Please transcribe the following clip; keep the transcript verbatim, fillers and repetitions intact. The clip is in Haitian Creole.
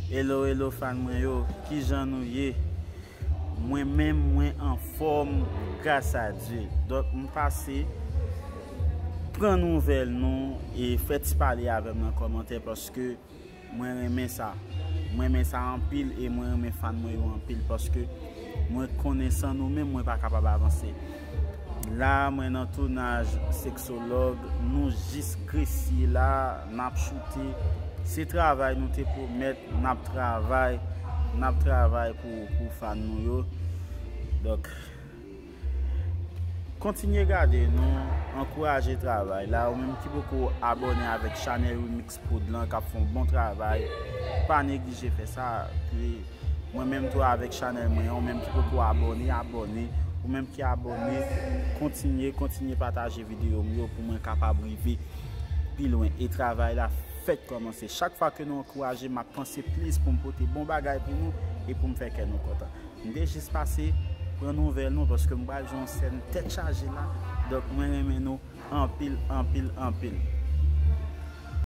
Hello, hello fan mwen yo, kijan nou ye? Mwen menm, mwen anfòm, gras a Dye. Donk, m pase pran nouvèl nou e fè ti pale avè m nan kòmantè paske mwen renmen sa. Mwen renmen sa anpil e mwen renmen fan mwen yo anpil paske mwen konnen san nou menm, mwen pa kapab avanse. La, mwen nan tounaj Sexologue, nou jis gresye la, n ap choute. Se travay nou te pwomèt, n ap travay, n ap travay pou, pou fan nou yo. Donk, kontinye gade nou, ankouraje travay la. Ou menm ki poko abòne avèk chanèl Remix Prod lan k ap fè yon bon travay, pa neglije fè sa. Pi mwen menm tou avèk chanèl mwen an, ou menm ki poko abòne, abòne. Ou menm ki abòne, kontinye, kontinye pataje videyo m yo pou mwen kapab rive pi lwen. E travay la fèk kòmanse. Chak fwa ke nou ankouraje m, m ap panse plis pou m pote bon bagay pou nou e pou m fè kè nou kontan. M te jis pase pran nouvèl nou paske m pral jwe yon sèn tèt chaje la. Donk, mwen renmen nou anpil, anpil, anpil.